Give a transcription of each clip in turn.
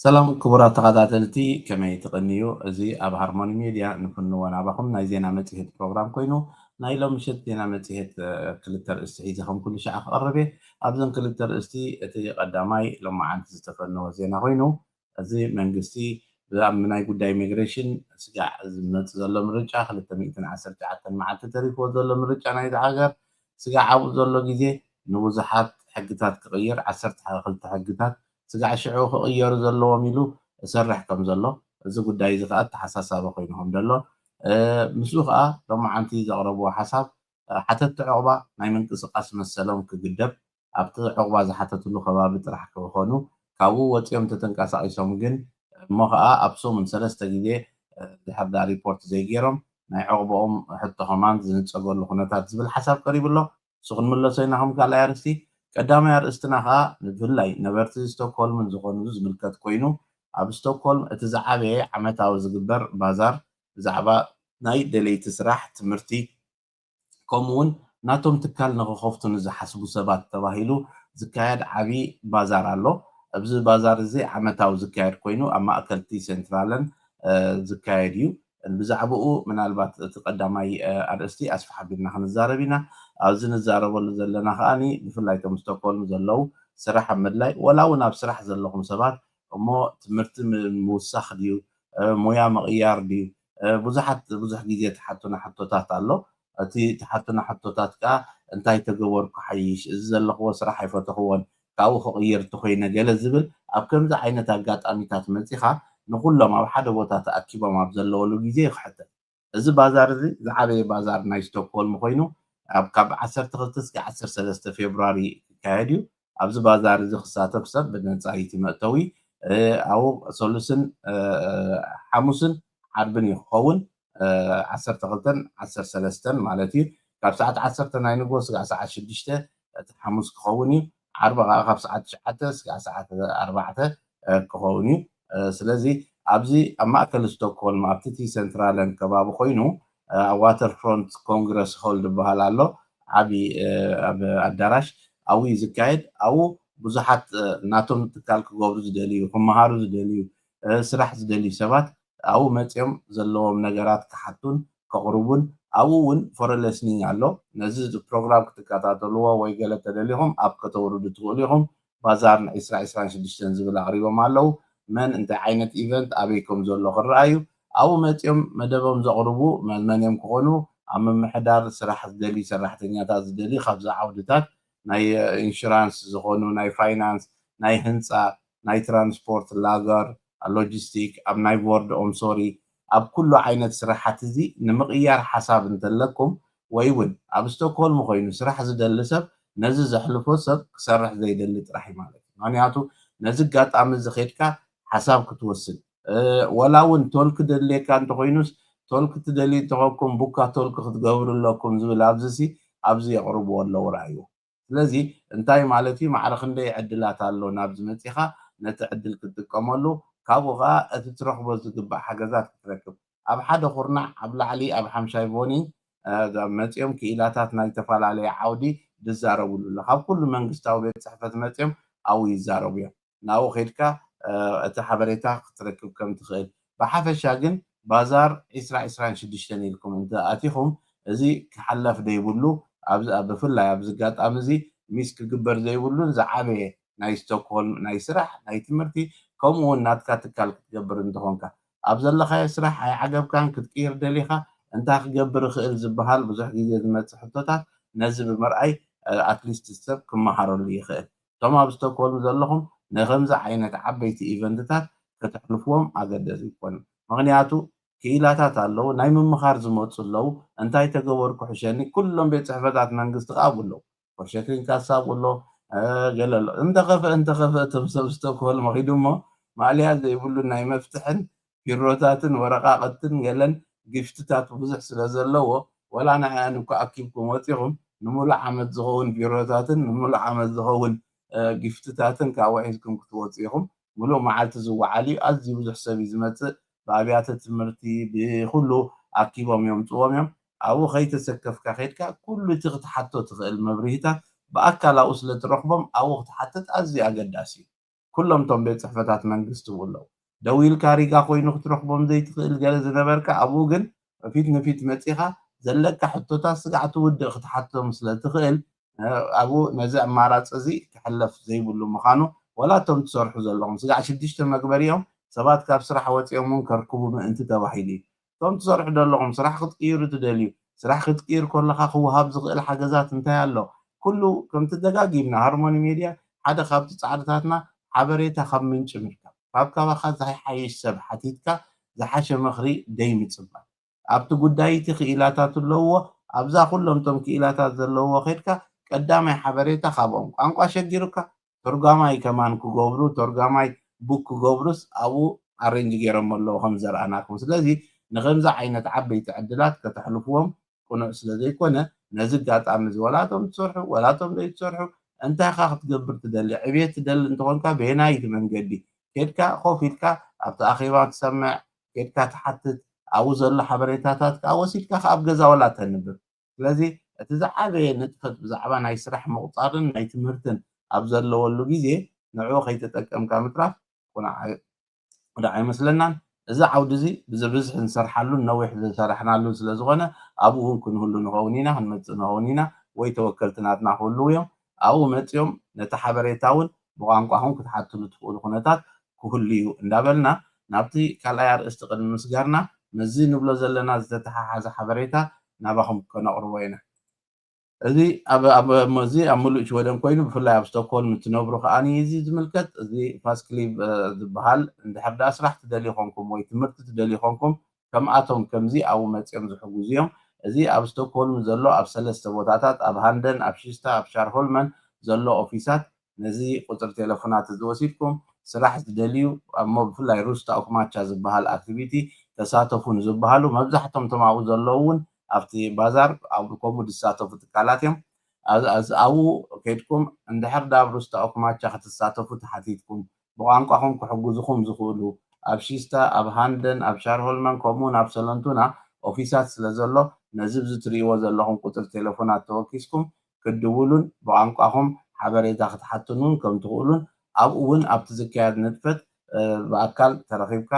ሰላም ክቡራት ተኸታተልቲ፣ ከመይ ትቕንዩ? እዚ ኣብ ሃርሞኒ ሜድያ ንፍንዎ ናባኹም ናይ ዜና መጽሔት ፕሮግራም ኮይኑ፣ ናይ ሎም ምሸት ዜና መጽሔት፣ እ፣ ክልተ ርእስቲ ሒዘ ከም ኩሉ ሸዓ ክቐርብ እየ። ኣብዘን ክልተ ርእስቲ እቲ ቀዳማይ ሎማዓንቲ ዝተፈነወ ዜና ኮይኑ፣ እዚ መንግስቲ ኣብ ናይ ጉዳይ ኢሚግሬሽን ስጋዕ ዝመጽእ ዘሎ ምርጫ፣ ክልተ ሚእትን ዓሰርተ ትሽዓተን መዓልቲ ተሪፍዎ ዘሎ ምርጫ ናይዚ ሃገር፣ ስጋዕ ኣብኡ ዘሎ ግዜ ንብዙሓት ሕግታት ክቕይር፣ ዓሰርተ ክልተ ሕግታት ስጋዕ ሽዑ ክቕየሩ ዘለዎም ኢሉ እሰርሕ ከም ዘሎ፣ እዚ ጉዳይ እዚ ከኣ ኣተሓሳሳቢ ኮይኑ ከም ዘሎ፣ እ፣ ምስኡ ከኣ ሎማዓንቲ ዘቕረብዎ ሓሳብ፣ እ፣ ሓተትቲ ዕቑባ ናይ ምንቅስቓስ መሰሎም ክግደብ፣ ኣብቲ ዕቑባ ዝሓተትሉ ከባቢ ጥራሕ ክኾኑ፣ ካብኡ ወጺኦም ተተንቀሳቒሶም ግን እሞ ከኣ ኣብ ሰሙን ሰለስተ ግዜ፣ እ፣ ድሕር ዳ ሪፖርት ዘይገይሮም ናይ ዕቑባኦም ሕቶ ከማን ዝንጸገሉ ኩነታት ዝብል ሓሳብ ቀሪቡ ኣሎ። እሱ ክንምለሶ ኢና ከም ካልኣይ ኣርእስቲ። ቀዳማይ ኣርእስትና ከኣ ብፍላይ ነበርቲ ስቶክሆልምን ዝኾኑ ዝምልከት ኮይኑ፣ ኣብ ስቶክሆልም እቲ ዝዓበየ ዓመታዊ ዝግበር ባዛር ብዛዕባ ናይ ደለይቲ ስራሕ፣ ትምህርቲ፣ ከምኡ እውን ናቶም ትካል ንኽኸፍቱ ንዝሓስቡ ሰባት ተባሂሉ ዝካየድ ዓቢ ባዛር ኣሎ። ኣብዚ ባዛር እዚ ዓመታዊ ዝካየድ ኮይኑ፣ ኣብ ማእከል እቲ ሴንትራለን፣ እ፣ ዝካየድ እዩ። ብዛዕባኡ ምናልባት እቲ ቀዳማይ፣ እ፣ ኣርእስቲ ኣስፍሕ ኣቢልና ክንዛረብ ኢና። ኣብዚ ንዛረበሉ ዘለና ከኣ ብፍላይ እቶም ስቶክሆልም ዘለዉ ስራሕ ኣብ ምድላይ፣ ወላ እውን ኣብ ስራሕ ዘለኹም ሰባት እሞ ትምህርቲ ም-፣ ምውሳኽ ድዩ፣ እ፣ ሞያ ምቕያር ድዩ? እ፣ ብዙሓት፣ ብዙሕ ግዜ ትሓቱና ሕቶታት ኣሎ። እቲ ትሓቱና ሕቶታት ከኣ እንታይ ተገበርኩ ሓይሽ፣ እዚ ዘለኽዎ ስራሕ ኣይፈተኽዎን፣ ካብኡ ክቕይር እንተኾይነ ገለ ዝብል፣ ኣብ ከምዚ ዓይነት ኣጋጣሚታት መጺኻ ንኹሎም ኣብ ሓደ ቦታ ተኣኪቦም ኣብ ዘለወሉ ግዜ እዩ ክሕተት። እዚ ባዛር እዚ ዝዓበየ ባዛር ናይ ስቶክሆልም ኮይኑ፣ ኣብ ካብ ዓሰርተ ክልተ እስከ ዓሰርተ ሰለስተ ፌብሩዋሪ ክካየድ እዩ። ኣብዚ ባዛር እዚ ክሳተፍ ሰብ ብነጻ እዩ እቲ መእተዊ። እ፣ ኣብኡ ሰሉስን፣ እ፣ ሓሙስን ዓርብን እዩ ክኸውን። እ፣ ዓሰርተ ክልተን ዓሰርተ ሰለስተን ማለት እዩ። ካብ ሰዓት ዓሰርተ ናይ ንግሆ ስጋዕ ሰዓት ሽዱሽተ እቲ ሓሙስ ክኸውን እዩ። ዓርቢ ከኣ ካብ ሰዓት ትሽዓተ ስጋዕ ሰዓት ኣርባዕተ፣ እ፣ ክኸውን እዩ። እ፣ ስለዚ ኣብዚ ኣብ ማእከል ስቶክሆልም ኣብቲ እቲ ሴንትራለን ከባቢ ኮይኑ፣ እ፣ ኣብ ዋተርፍሮንት ኮንግረስ ሆል ዝበሃል ኣሎ። ዓቢ፣ እ፣ ኣብ ኣዳራሽ ኣብኡ እዩ ዝካየድ። ኣብኡ ብዙሓት፣ እ፣ ናቶም ትካል ክገብሩ ዝደልዩ፣ ክመሃሩ ዝደልዩ፣ እ፣ ስራሕ ዝደልዩ ሰባት ኣብኡ መጺኦም ዘለዎም ነገራት ክሓቱን ከቕርቡን፣ ኣብኡ እውን ፎረን ሌስኒንግ ኣሎ። ነዚ ፕሮግራም ክትከታተልዎ ወይ ገለ ተደሊኹም ኣብ ከተውርዱ ትኽእሉ ኢኹም። ባዛር ን ዕስራ ዕስራን ሽዱሽተን ዝብል ኣቕሪቦም ኣለዉ። መን እንታይ ዓይነት ኢቨንት ኣበይ ከም ዘሎ ክረኣዩ ኣብኡ መጺኦም መደቦም ዘቕርቡ መን መን እዮም ክኾኑ፣ ኣብ ምምሕዳር ስራሕ ዝደልዩ ሰራሕተኛታት ዝደልዩ ካብዚ ዓውድታት ናይ ኢንሹራንስ ዝኾኑ፣ ናይ ፋይናንስ፣ ናይ ህንፃ፣ ናይ ትራንስፖርት፣ ላገር፣ ሎጂስቲክ፣ ኣብ ናይ ቦርድ ኦም ሶሪ፣ ኣብ ኩሉ ዓይነት ስራሓት እዚ ንምቕያር ሓሳብ እንተለኩም ወይ እውን ኣብ ስቶክሆልም ኮይኑ ስራሕ ዝደሊ ሰብ ነዚ ዘሕልፎ ሰብ ክሰርሕ ዘይደሊ ጥራሕ እዩ ማለት እዩ። ምክንያቱ ነዚ ኣጋጣሚ እዚ ኸድካ ሓሳብ ክትወስድ፣ እ፣ ወላ እውን ቶል ክደልየካ እንተኾይኑስ ቶል ክትደልዩ እንተኾንኩም ቡካ ቶል ክትገብሩ ኣለኩም ዝብል ኣብዚ ሲ ኣብዚ የቕርብዎ ኣለዉ ረኣይዎ። ስለዚ እንታይ ማለት እዩ? ማዕረ ክንደይ ዕድላት ኣሎ ናብዚ መጺኻ ነቲ ዕድል ክትጥቀመሉ፣ ካብኡ ኸኣ እቲ ትረኽቦ ዝግባእ ሓገዛት ክትረክብ። ኣብ ሓደ ኩርናዕ ኣብ ላዕሊ ኣብ ሓምሻይ ቮኒ፣ እ፣ መጺኦም ክኢላታት ናይ ዝተፈላለየ ዓውዲ ዝዛረብሉ ኣሎ። ካብ ኩሉ መንግስታዊ ቤት ጽሕፈት መጺኦም ኣብኡ ይዛረቡ እዮም። ናብኡ ኸድካ፣ እ፣ እቲ ሓበሬታ ክትረክብ ከም ትኽእል። ብሓፈሻ ግን ባዛር ዕስራ ዕስራን ሽዱሽተን ኢልኩም እንተ ኣቲኹም፣ እዚ ክሓለፍ ዘይብሉ፣ ኣብዚ፣ ኣብ፣ ብፍላይ ኣብዚ ኣጋጣሚ እዚ ሚስ ክግበር ዘይብሉን ዝዓበየ ናይ ስቶክሆልም ናይ ስራሕ፣ ናይ ትምህርቲ፣ ከምኡ እውን ናትካ ትካል ክትገብር እንተኾንካ፣ ኣብ ዘለኻዮ ስራሕ ኣይዓገብካን፣ ክትቅይር ደሊኻ፣ እንታይ ክገብር እኽእል ዝበሃል ብዙሕ ግዜ ዝመጽእ ሕቶታት ነዚ ብምርኣይ፣ እ፣ ኣትሊስት ሰብ ክመሃረሉ ይኽእል። እቶም ኣብ ስቶክሆልም ዘለኹም ንከምዚ ዓይነት ዓበይቲ ኢቨንትታት ከተሕልፍዎም ኣገደሲ ኣይኮነን። ምኽንያቱ ክኢላታት ኣለዉ፣ ናይ ምምኻር ዝመጹ ኣለዉ። እንታይ ተገበርኩ ሕሸኒ፣ ኩሎም ቤት ጽሕፈታት መንግስቲ ከኣ ኣብኡ ኣለዉ። ፎርሸክሪን ካሳ ኣብኡ ኣሎ፣ እ፣ ገለ ኣሎ። እንተኸፍአ፣ እንተኸፍአ እቶም ሰብ ስቶክሆልም ኸይዱ እሞ ማእለያ ዘይብሉ ናይ መፍትሕን ቢሮታትን ወረቓቕትን ገለን ጊፍትታት ብዙሕ ስለ ዘለዎ፣ ወላ ንኣን እኳ ኣኪብኩም ወጺኹም፣ ንምሉእ ዓመት ዝኸውን ቢሮታትን ንምሉእ ዓመት ዝኸውን፣ እ፣ ጊፍትታትን ካብኡ ሒዝኩም ክትወጹ ኢኹም። ምሉእ መዓልቲ ዝወዓል እዩ። ኣዝዩ ብዙሕ ሰብ እዩ ዝመጽእ። ብኣብያተ ትምህርቲ፣ ብኹሉ ኣኪቦም የምጽዎም እዮም። ኣብኡ ከይተሰከፍካ ከይድካ፣ ኩሉ እቲ ክትሓቶ ትኽእል መብርሂታት ብኣካል ኣብኡ ስለ ትረኽቦም፣ ኣብኡ ክትሓትት ኣዝዩ ኣገዳሲ እዩ። ኩሎም እቶም ቤት ጽሕፈታት መንግስቲ እውን ኣለዉ። ደው ኢልካ ሪጋ ኮይኑ ክትረኽቦም ዘይትኽእል ገለ ዝነበርካ፣ ኣብኡ ግን ፊት ንፊት መጺኻ ዘለካ ሕቶታት ስጋዕ ትውድእ ክትሓቶም ስለ ትኽእል፣ ኣብኡ ነዚ ኣማራፂ እዚ ክሕለፍ ዘይብሉ ምዃኑ፣ ወላ እቶም ትሰርሑ ዘለኹም ስጋዕ ሽዱሽተ መግበሪኦም ሰባት ካብ ስራሕ ወፂኦም እውን ከርክቡ ምእንቲ ተባሂሉ እዩ። እቶም ትሰርሑ ዘለኹም ስራሕ ክትቅይሩ ትደልዩ፣ ስራሕ ክትቅይር ከለኻ ክወሃብ ዝኽእል ሓገዛት እንታይ ኣሎ? ኩሉ ከምቲ ደጋጊምና ሃርሞኒ ሜድያ ሓደ ካብቲ ፃዕርታትና ሓበሬታ ካብ ምንጪ ምርካብ፣ ካብ ካባኻ ዝሓይሽ ሰብ ሓቲትካ ዝሓሸ ምኽሪ ደይ ምፅባል። ኣብቲ ጉዳይ እቲ ክኢላታት ኣለውዎ። ኣብዛ ኩሎም እቶም ክኢላታት ዘለውዎ ከድካ ቀዳማይ ሓበሬታ ካብኦም። ቋንቋ ሸጊሩካ ተርጓማይ ከማን ክገብሩ፣ ተርጓማይ ቡክ ክገብሩስ ኣብኡ ኣሬንጅ ገይሮም ኣለዉ ከም ዘርኣናኩም። ስለዚ ንኸምዚ ዓይነት ዓበይቲ ዕድላት ከተሕልፍዎም ቅኑዕ ስለ ዘይኮነ፣ ነዚ ኣጋጣሚ እዚ ወላቶም ትሰርሑ ወላቶም ዘይትሰርሑ፣ እንታይ ኢኻ ክትገብር ትደሊ? ዕብየት ትደሊ እንተኾንካ በየናይቲ መንገዲ ከድካ ኮፍ ኢልካ ኣብቲ ኣኼባ ትሰምዕ፣ ከድካ ትሓትት፣ ኣብኡ ዘሎ ሓበሬታታት ከዓ ወሲድካ ከዓ ኣብ ገዛ ወላ ተንብብ። ስለዚ እቲ ዝዓበየ ንጥፈት ብዛዕባ ናይ ስራሕ ምቑፃርን ናይ ትምህርትን ኣብ ዘለወሉ ግዜ ንዕኡ ከይተጠቀምካ ምትራፍ ቁኑዕ ኣይ- ቁኑዕ ኣይመስለናን። እዚ ዓውዲ እዚ ብዝብዝሕ ንሰርሓሉን ነዊሕ ዝሰራሕናሉን ስለ ዝኾነ ኣብኡ እውን ክንህሉ ንኸውን ኢና፣ ክንመፅእ ንኸውን ኢና፣ ወይ ተወከልቲ ናትና ክህልዉ እዮም። ኣብኡ መፂኦም ነቲ ሓበሬታ እውን ብቋንቋኹም ክትሓትሉ ትኽእሉ ኩነታት ክህሉ እዩ እንዳበልና ናብቲ ካልኣይ ኣርእስቲ ቅድሚ ምስጋርና ምስዚ ንብሎ ዘለና ዝተተሓሓዘ ሓበሬታ ናባኹም ከነቕርቦ ኢና። እዚ ኣብ ኣብ እዚ ኣብ ምሉእ ሽወደን ኮይኑ ብፍላይ ኣብ ስቶክሆልም እትነብሩ ከኣ እዚ ዝምልከት እዚ ፋስክሊቭ ዝበሃል እንድሕር ደኣ ስራሕ ትደልዩ ኮንኩም ወይ ትምህርቲ ትደልዩ ኮንኩም ከምኣቶም ከምዚ ኣብኡ መጺኦም ዝሕግዙ እዮም። እዚ ኣብ ስቶክሆልም ዘሎ ኣብ ሰለስተ ቦታታት ኣብ ሃንደን ኣብ ሽስታ ኣብ ሻርሆልመን ዘሎ ኦፊሳት ነዚ ቁጽሪ ቴሌፎናት እዚ ወሲድኩም ስራሕ ዝደልዩ እሞ ብፍላይ ሩስታ ኦክማቻ ዝበሃል ኣክቲቪቲ ተሳተፉ ንዝበሃሉ መብዛሕቶም እቶም ኣብኡ ዘለዉ እውን ኣብቲ ባዛር ኣብ ከምኡ ዝሳተፉ ትካላት እዮም። ኣብኡ ከይድኩም እንድሕር ዳ ኣብ ሩስታ ኦክማቻ ክትሳተፉ ተሓቲትኩም ብቋንቋኹም ክሕግዙኹም ዝኽእሉ ኣብ ሺስታ ኣብ ሃንደን ኣብ ሻርሆልመን ከምኡውን ኣብ ሰለንቱና ኦፊሳት ስለ ዘሎ ነዚ ብዚ ትርእይዎ ዘለኹም ቁፅሪ ቴሌፎናት ተወኪስኩም ክትድውሉን ብቋንቋኹም ሓበሬታ ክትሓትኑን ከም ትኽእሉን ኣብኡ እውን ኣብቲ ዝካየድ ንጥፈት ብኣካል ተረኺብካ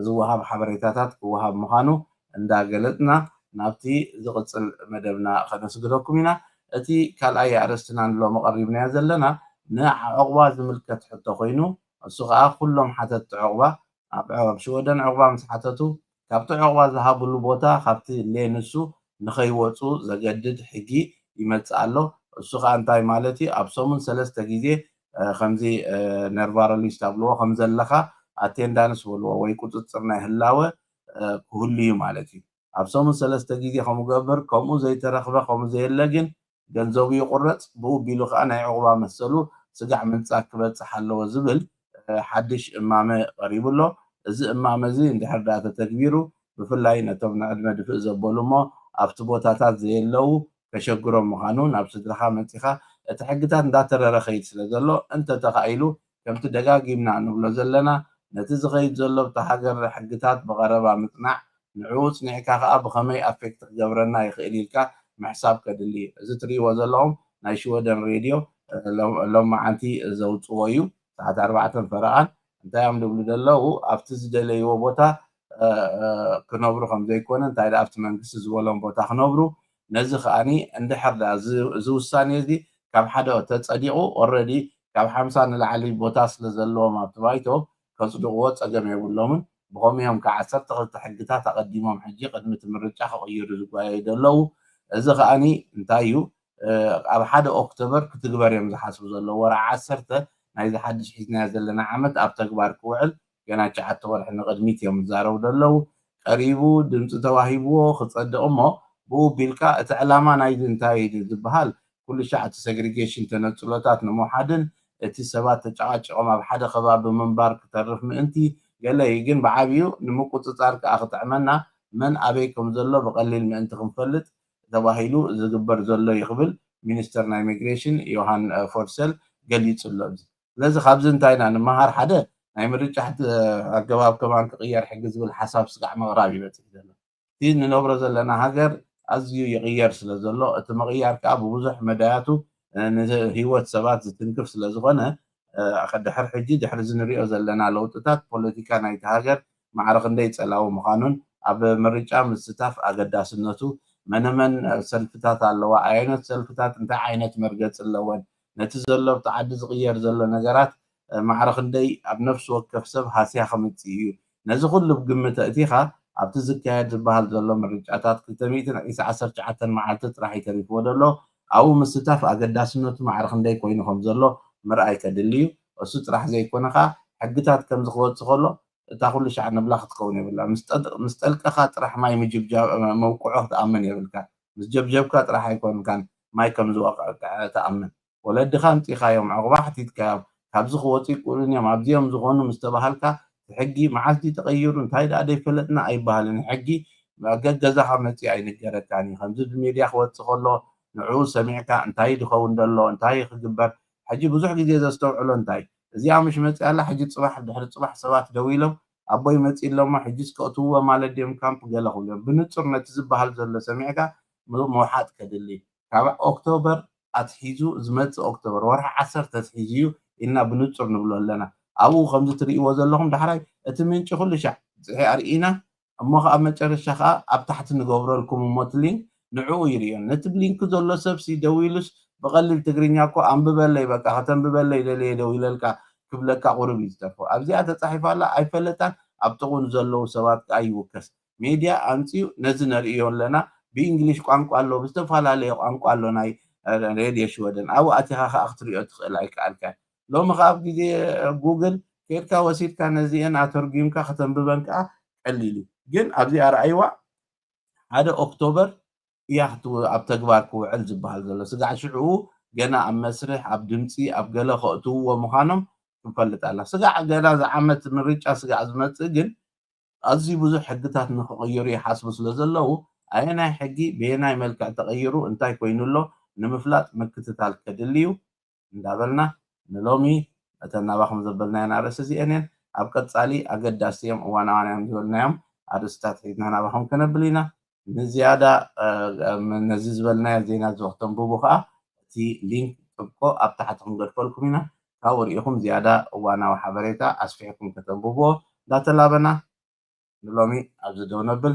ዝወሃብ ሓበሬታታት ክወሃብ ምዃኑ እንዳገለፅና ናብቲ ዝቕፅል መደብና ከነስግደኩም ኢና። እቲ ካልኣይ ኣርእስትና ንሎሚ ቀሪብናዮ ዘለና ንዕቑባ ዝምልከት ሕቶ ኮይኑ እሱ ከዓ ኩሎም ሓተትቲ ዕቑባ ኣብ ሽወደን ዕቑባ ምስ ሓተቱ ካብቲ ዕቑባ ዝሃብሉ ቦታ ካብቲ ሌንሱ ንኸይወፁ ዘገድድ ሕጊ ይመፅእ ኣሎ። እሱ ከዓ እንታይ ማለት እዩ? ኣብ ሰሙን ሰለስተ ግዜ ከምዚ ነርቫሮሊስት ኣብልዎ ከም ዘለኻ ኣቴንዳንስ በልዎ ወይ ቁፅፅር ናይ ህላወ ክህሉ እዩ ማለት እዩ። ኣብ ሰሙን ሰለስተ ግዜ ከምገብር ከምኡ ዘይተረኽበ ከምኡ ዘየለ ግን ገንዘቡ ይቑረፅ፣ ብኡ ቢሉ ከዓ ናይ ዕቑባ መሰሉ ስጋዕ ምንፃግ ክበፅሕ ኣለዎ ዝብል ሓድሽ እማመ ቀሪቡ ኣሎ። እዚ እማመ እዚ እንድሕር ዳ ተተግቢሩ ብፍላይ ነቶም ንዕድመ ድፍእ ዘበሉ እሞ ኣብቲ ቦታታት ዘየለዉ ከሸግሮም ምዃኑ ናብ ስድራኻ መፂኻ እቲ ሕግታት እንዳተረረ ኸይድ ስለ ዘሎ እንተተኻኢሉ ከምቲ ደጋጊምና ንብሎ ዘለና ነቲ ዝኸይድ ዘሎ ብቲ ሃገር ሕግታት ብቐረባ ምፅናዕ ንዕኡ ፅኒዕካ ከዓ ብኸመይ ኣፌክት ክገብረና ይኽእል ኢልካ ምሕሳብ ከድሊ እዩ። እዚ ትርእይዎ ዘለኹም ናይ ሽወደን ሬድዮ ሎማዓንቲ ዘውፅዎ እዩ። ሰዓት ኣርባዕተን ፈረቓን እንታይ እዮም ዝብሉ ዘለዉ ኣብቲ ዝደለይዎ ቦታ ክነብሩ ከም ዘይኮነ እንታይ ደኣ ኣብቲ መንግስቲ ዝበሎም ቦታ ክነብሩ ነዚ ከኣኒ እንድሕር ደኣ እዚ ውሳኔ እዚ ካብ ሓደ ተጸዲቑ ኦረዲ ካብ ሓምሳ ንላዕሊ ቦታ ስለ ዘለዎም ኣብቲ ባይቶ ከጽድቕዎ ጸገም የብሎምን። ብኸምኡ እዮም ከዓ ዓሰርተ ክልተ ሕግታት ኣቐዲሞም ሕጂ ቅድሚ እቲ ምርጫ ክቕይሩ ዝጓየዩ ዘለዉ። እዚ ከኣኒ እንታይ እዩ ኣብ ሓደ ኦክቶበር ክትግበር እዮም ዝሓስቡ ዘለዉ። ወርሒ ዓሰርተ ናይዚ ሓድሽ ሒዝናዮ ዘለና ዓመት ኣብ ተግባር ክውዕል ገና ትሽዓተ ወርሒ ንቕድሚት እዮም ዝዛረቡ ዘለዉ። ቀሪቡ ድምፂ ተዋሂብዎ ክፀድቕ እሞ ብኡ ቢልካ እቲ ዕላማ ናይዚ እንታይ እዩ ዝበሃል ኩሉ ሻዕ እቲ ሴግሪጌሽን ተነፅሎታት ንምውሓድን እቲ ሰባት ተጨቓጭቖም ኣብ ሓደ ከባቢ ምንባር ክተርፍ ምእንቲ ገለ እዩ። ግን ብዓብዩ ንምቁፅፃር ከዓ ክጥዕመና መን ኣበይ ከም ዘሎ ብቐሊል ምእንቲ ክንፈልጥ ተባሂሉ ዝግበር ዘሎ እዩ ክብል ሚኒስተር ናይ ኢሚግሬሽን ዮሃን ፎርሰል ገሊፁ ኣሎ። ስለዚ ካብዚ እንታይ ኢና ንመሃር? ሓደ ናይ ምርጫ ኣገባብ ከማን ክቕየር ሕጊ ዝብል ሓሳብ ስጋዕ ምቕራብ ይበፅሕ ዘሎ። እቲ ንነብሮ ዘለና ሃገር ኣዝዩ ይቕየር ስለ ዘሎ እቲ ምቕያር ከዓ ብብዙሕ መዳያቱ ንህይወት ሰባት ዝትንክፍ ስለ ዝኾነ ድሕር ሕጂ ድሕሪ ዝንሪኦ ዘለና ለውጥታት ፖለቲካ ናይቲ ሃገር ማዕረ ክንደይ ጸላዊ ምዃኑን ኣብ ምርጫ ምስታፍ ኣገዳስነቱ መነመን ሰልፍታት ኣለዋ፣ ኣየኖት ሰልፍታት እንታይ ዓይነት መርገፂ ኣለወን፣ ነቲ ዘሎ ኣብቲ ዓዲ ዝቕየር ዘሎ ነገራት ማዕረ ክንደይ ኣብ ነፍሲ ወከፍ ሰብ ሃስያ ከምፅእ እዩ። ነዚ ኩሉ ብግምት ኣእቲኻ ኣብቲ ዝካየድ ዝበሃል ዘሎ ምርጫታት ክልተ ሚእትን ዕስራን ዓሰርተ ትሽዓተን መዓልቲ ጥራሕ እዩ ተሪፍዎ ዘሎ። ኣብኡ ምስታፍ ኣገዳስነቱ ማዕረ ክንደይ ኮይኑ ከም ዘሎ ምርኣይ ከድሊ እዩ። እሱ ጥራሕ ዘይኮነ ከዓ ሕግታት ከምዚ ክወፅእ ከሎ እታ ኩሉ ሻዕ ንብላ ክትከውን የብላ። ምስ ጠልቀኻ ጥራሕ ማይ ምጅብጃብ መውቅዖ ክትኣምን የብልካ። ምስ ጀብጀብካ ጥራሕ ኣይኮንካን ማይ ከም ዝወቅዐ ትኣምን። ወለድኻ ኣምፂኻዮም፣ ዕቑባ ሓቲትካዮም፣ ካብዚ ክወፁ ይክእሉን እዮም፣ ኣብዚኦም ዝኾኑ ምስ ተባሃልካ እቲ ሕጊ መዓስ ድዩ ተቐይሩ፣ እንታይ ደኣ ደይፈለጥና ኣይበሃልን። ሕጊ ገገዛኻ መፂኡ ኣይንገረካን እዩ። ከምዚ ብሜድያ ክወፅእ ከሎ ንዕኡ ሰሚዕካ እንታይ ድኸውን ደሎ፣ እንታይ ክግበር፣ ሕጂ ብዙሕ ግዜ ዘስተውዕሎ እንታይ እዚኣ ምሽ መፂኣ ኣላ፣ ሕጂ ፅባሕ ድሕሪ ፅባሕ ሰባት ደው ኢሎም ኣቦይ መፂ ኣለሞ ሕጂ እስከ እትውዎ ማለት ድዮም ካምፕ ገለ ክብሉ እዮም። ብንፁር ነቲ ዝበሃል ዘሎ ሰሚዕካ ምውሓጥ ከድሊ ካብ ኦክቶበር ኣትሒዙ ዝመፅእ ኦክቶበር ወርሒ ዓሰርተ ኣትሒዙ እዩ ኢልና ብንፁር ንብሎ ኣለና። ኣብኡ ከምዚ ትርእይዎ ዘለኹም ዳሕራይ እቲ ምንጪ ኩሉ ሻዕ ብፅሒ ኣርኢና እሞ ከዓ መጨረሻ ከዓ ኣብ ታሕቲ ንገብረልኩም እሞ እቲ ሊንክ ንዕኡ ይርእዮን ነቲ ብሊንክ ዘሎ ሰብ ሲ ደው ኢሉስ ብቐሊል ትግርኛ እኮ ኣንብበለይ በቃ ከተንብበለይ ደልየ ደው ኢለልካ ክብለካ ቁሩብ እዩ ዝተርፎ። ኣብዚኣ ተፃሒፋ ኣላ ኣይፈለጣን ኣብ ጥቕኡ ንዘለዉ ሰባት ከዓ ይውከስ። ሜድያ ኣምፅኡ ነዚ ነርእዮ ኣለና። ብእንግሊሽ ቋንቋ ኣሎ ብዝተፈላለየ ቋንቋ ኣሎ ናይ ሬድዮ ሽወደን ኣብኡ ኣቲኻ ከዓ ክትሪኦ ትኽእል ኣይከኣልካ። ሎሚ ከዓ ኣብ ግዜ ጉግል ከድካ ወሲድካ ነዚአን ኣተርጉምካ ከተንብበን ከዓ ቀሊል እዩ። ግን ኣብዚኣ ረኣይዋ ሓደ ኦክቶበር እያ ኣብ ተግባር ክውዕል ዝበሃል ዘሎ ስጋዕ ሽዕኡ ገና ኣብ መስርሕ ኣብ ድምፂ ኣብ ገለ ከእትውዎ ምዃኖም ክንፈልጥ ኣላ። ስጋዕ ገና ዝዓመት ምርጫ ስጋዕ ዝመፅእ ግን ኣዝዩ ብዙሕ ሕግታት ንክቕይሩ ይሓስቡ ስለ ዘለዉ ኣየናይ ሕጊ ብየናይ መልክዕ ተቐይሩ እንታይ ኮይኑ ኣሎ ንምፍላጥ ምክትታል ከድሊ እዩ እንዳበልና ንሎሚ እተን ናባኹም ዘበልናየን ኣርእስቲ እዚአን እየን። ኣብ ቀፃሊ ኣገዳስቲ እዮም እዋናውያን እዮም ዝበልናዮም ኣርእስታት ሒዝና ናባኹም ከነብል ኢና። ንዝያዳ ነዚ ዝበልናዮ ዜና እዚ ክተንብቡ ከዓ እቲ ሊንክ ጥብቆ ኣብ ታሕቲ ክንገድፈልኩም ኢና። ካብኡ ርኢኹም ዝያዳ እዋናዊ ሓበሬታ ኣስፊሕኩም ከተንብብዎ እንዳተላበና ንሎሚ ኣብዚ ደው ነብል።